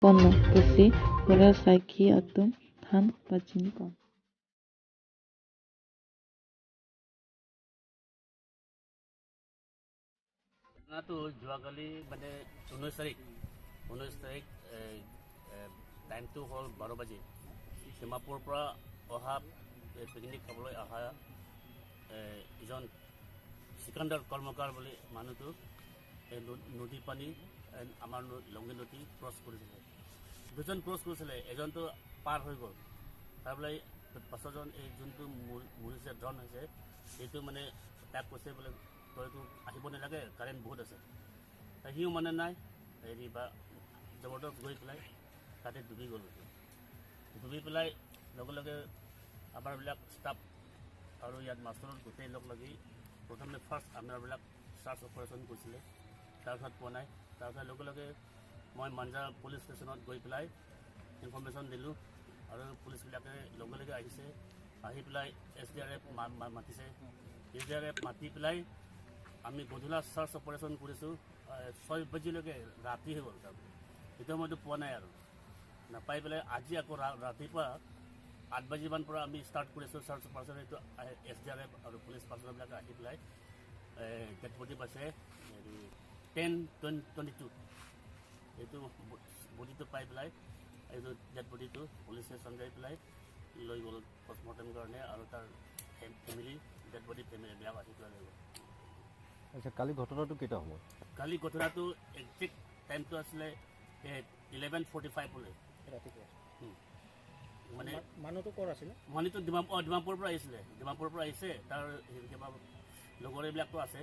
Ponlo pusi forest saki atum than pachini pon. ঘটনাটো যোৱাকালি মানে 19 তাৰিখ, 19 তাৰিখ, টাইমটো হ'ল 12 বাজি। ডিমাপুৰৰ পৰা অহা, পিকনিক খাবলৈ অহা এজন চিকান্দৰ কৰ্মকাৰ বুলি মানুহটো এই নদী পানী, আমাৰ লংগী নদী ক্ৰছ কৰিছিলে। দুজন ক্ৰছ কৰিছিলে, এজনটো পাৰ হৈ গ'ল। তাৰ পেলাই পাছৰজন, এই যোনটো মৰিছে, ড্ৰাউন হৈছে, সেইটো মানে তাক কৈছে বোলে, তইতো আহিব নালাগে, কাৰেণ্ট বহুত আছে। সিও মানে নাই হেৰি বা জবৰদস্ত গৈ পেলাই তাতে ডুবি গ'ল। ডুবি পেলাই লগে লগে আমাৰবিলাক ষ্টাফ আৰু ইয়াত মাষ্টৰত গোটেই লগ লাগি প্ৰথমে ফাৰ্ষ্ট আমাৰবিলাক চাৰ্চ অপাৰেশ্যন কৰিছিলে। তাৰপিছত পোৱা নাই। তাৰপিছত লগে লগে মই মাঞ্জা পুলিচ ষ্টেচনত গৈ পেলাই ইনফৰ্মেশ্যন দিলোঁ আৰু পুলিচবিলাকে লগে লগে আহিছে। আহি পেলাই এছডিআৰএফ মাতিছে। এছডিআৰএফ মাতি পেলাই আমি গধূলা চাৰ্চ অপাৰেশ্যন কৰিছোঁ 6 বাজিলৈকে। ৰাতি হৈ গ'ল। তাৰপিছত সেইটো সময়তো পোৱা নাই আৰু নাপাই পেলাই আজি আকৌ ৰাতিপুৱা 8 বাজিমান পৰা আমি ষ্টাৰ্ট কৰিছোঁ চাৰ্চ অপাৰেশ্যন। এইটো এছডিআৰএফ আৰু পুলিচ পাৰ্চনবিলাকে আহি পেলাই ডেড বডি পাইছে হেৰি 10:22। এইটো বডিটো পাই পেলাই, এইটো ডেড বডিটো পুলিচ ষ্টেচন যাই পেলাই লৈ গ'ল পষ্টমৰ্টেম কাৰণে আৰু তাৰ ফেমিলি, ডেড বডি ফেমিলিবিলাক আহি পেলাই লৈ গ'ল। আচ্ছা, কালি ঘটনাটো কেইটা সময়ত? কালি ঘটনাটো একজেক্ট টাইমটো আছিলে 11:45লৈ। ৰাতিপুৱা? মানে মানুহটো ক'ৰ আছিলে? মানুহটো ডিমাপুৰ, ডিমাপুৰৰ পৰা আহিছিলে। ডিমাপুৰৰ পৰা আহিছে। তাৰ হেৰি কিবা লগৰ এইবিলাকো আছে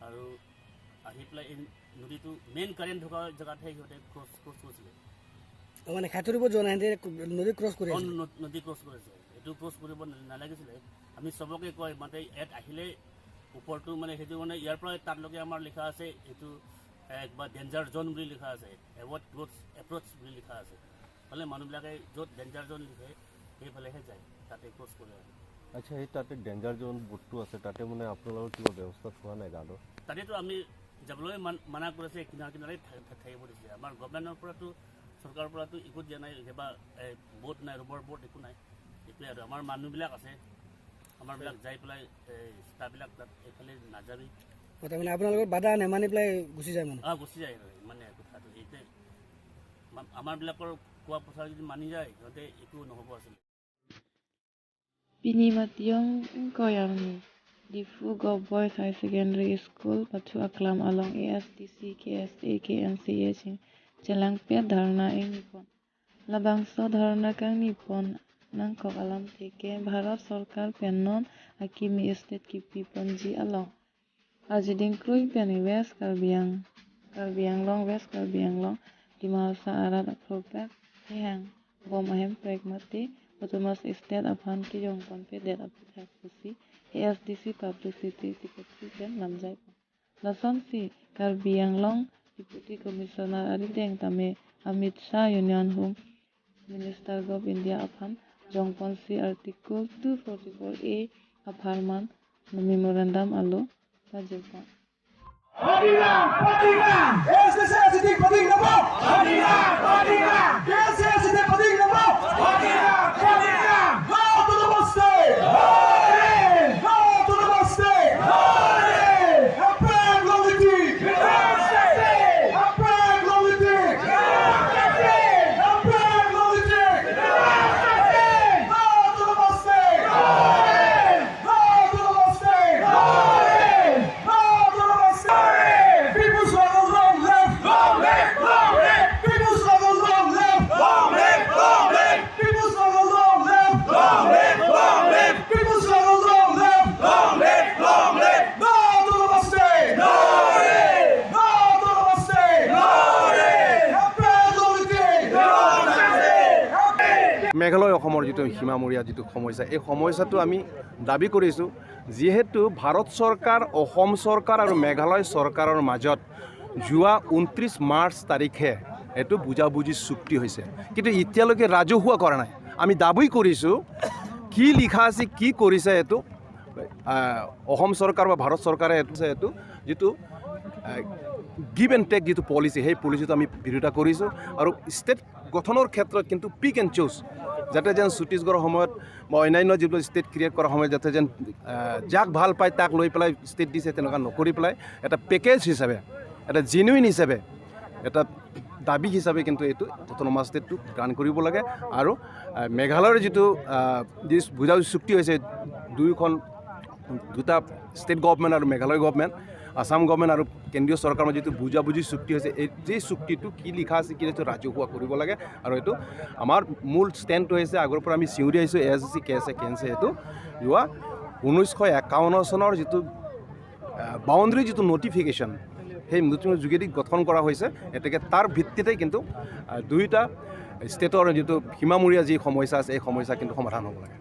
আৰু আহি পেলাই এই নদীটো মেইন কাৰেণ্ট থকা জেগাতহে সিহঁতে ক্ৰছ কৰিছিলে। মানে সাঁতুৰিব যোৱা নাই, সিহঁতে নদী ক্ৰছ কৰি আছিলে? নদী ক্ৰছ কৰিছে। এইটো ক্ৰছ কৰিব নালাগিছিলে। আমি চবকে কয়, মানে ইয়াত আহিলে ওপৰটো মানে সেইটো মানে ইয়াৰ পৰা তালৈকে আমাৰ লিখা আছে, এইটো কিবা ডেঞ্জাৰ জ'ন বুলি লিখা আছে, এভইড ক্ল'জ এপ্ৰ'চ বুলি লিখা আছে। হ'লে মানুহবিলাকে য'ত ডেঞ্জাৰ জ'ন লিখে সেইফালেহে যায়, তাতে ক্ৰছ কৰে আৰু। আচ্ছা, সেই তাতে ডেঞ্জাৰ জ'ন বোৰ্ডটো আছে, তাতে মানে আপোনালোকৰ কিবা ব্যৱস্থা থোৱা নাই গাৰ্ডৰ? তাতেতো আমি যাবলৈ মানা কৰিছে, কিনাৰে কিনাৰে থাকিব দিছে। আমাৰ গভমেণ্টৰ পৰাতো, চৰকাৰৰ পৰাতো একো দিয়া নাই, কিবা বোট নাই, ৰবৰ বোট একো নাই। সেইটোৱে আৰু আমাৰ মানুহবিলাক আছে, আমাৰবিলাক যাই পেলাই ষ্টাফবিলাক তাত এইফালে নাযাবি। তাৰমানে আপোনালোকৰ বাধা নেমানি পেলাই গুচি যায় মানুহ? অঁ, গুচি যায়। মানে কথাটো সেইটোৱে, আমাৰবিলাকৰ কোৱা কথা যদি মানি যায় সিহঁতে, একো নহ'ব আচলতে। Pini Mationg Koyangni Diphu Govt Boys High Secondary School pathu aklam along ASDC KSA KMCA ching chelangpet dharna ingni pon. Labangso dharna kangni pon nangkok alam theke Bharat sarkar pennon akimi state kipi ponji along Arjiding krui pen West Karbi Anglong, West Karbi Anglong, Dimasa Arad Aphrophek thehang bom ahem prek mate Autonomous State aphan kijong ponpe det aputhak pusi ASDC Publicity Secretary pen lamjai pon. Lason si Karbi Anglong Deputy Commissioner arideng tame Amit Shah Union Home Minister of India aphan jongpon si Article 244A apharman memorandum alo pajepon. Padina, Padina, SSSD Padina, Padina, Padina, SSSD Padina, Padina, Padina, no to the mistake, no to the mistake, Approve loyalty, approve loyalty, approve loyalty, no to the mistake, no to the mistake, no to the mistake. People struggle long live, long live, long live. People struggle long live, long live, long live. People struggle long live, long live, long live. People struggle long live, long live, long live. No to the mistake, no, no to the mistake, no. Approve loyalty, no. Meghalaya অসমৰ যিটো সীমামূৰীয়া যিটো সমস্যা, এই সমস্যাটো আমি দাবী কৰিছোঁ। যিহেতু ভাৰত চৰকাৰ, অসম চৰকাৰ আৰু মেঘালয় চৰকাৰৰ মাজত যোৱা 29 মাৰ্চ তাৰিখে এইটো বুজাবুজি চুক্তি হৈছে, কিন্তু এতিয়ালৈকে ৰাজহুৱা কৰা নাই। আমি দাবী কৰিছোঁ, কি লিখা আছে, কি কৰিছে এইটো অসম চৰকাৰ বা ভাৰত চৰকাৰে এইটো যিটো গিভ এণ্ড টেক যিটো পলিচি, সেই পলিচিটো আমি বিৰোধিতা কৰিছোঁ। আৰু ষ্টেট গঠনৰ ক্ষেত্ৰত কিন্তু পিক এণ্ড চুজ, যাতে যেন ছত্তীশগড়ৰ সময়ত বা অন্যান্য যিবিলাক ষ্টেট ক্ৰিয়েট কৰাৰ সময়ত যাতে যেন যাক ভাল পায় তাক লৈ পেলাই ষ্টেট দিছে, তেনেকুৱা নকৰি পেলাই এটা পেকেজ হিচাপে, এটা জেনুইন হিচাপে, এটা দাবী হিচাপে কিন্তু এইটো অট'নমাছ ষ্টেটটো গ্ৰাণ্ট কৰিব লাগে। আৰু মেঘালয়ৰ যিটো যি বুজাবুজি চুক্তি হৈছে দুয়োখন দুটা ষ্টেট গভমেণ্ট আৰু মেঘালয় গভমেণ্ট, আছাম গভমেণ্ট আৰু কেন্দ্ৰীয় চৰকাৰৰ মাজত যিটো বুজাবুজি চুক্তি হৈছে, এই যে চুক্তিটো কি লিখা আছে কি এইটো ৰাজহুৱা কৰিব লাগে। আৰু এইটো আমাৰ মূল ষ্টেণ্ডটো হৈছে, আগৰ পৰা আমি চিঞৰি আহিছোঁ, এএছডিচি, কেএছএ, কেএনচি, এইটো যোৱা 1951 চনৰ যিটো বাউণ্ডেৰী, যিটো নটিফিকেশ্যন, সেই নতুন যোগেদি গঠন কৰা হৈছে। গতিকে তাৰ ভিত্তিতে কিন্তু দুয়োটা ষ্টেটৰ যিটো সীমামূৰীয়া যি সমস্যা আছে, এই সমস্যা কিন্তু সমাধান হ'ব লাগে।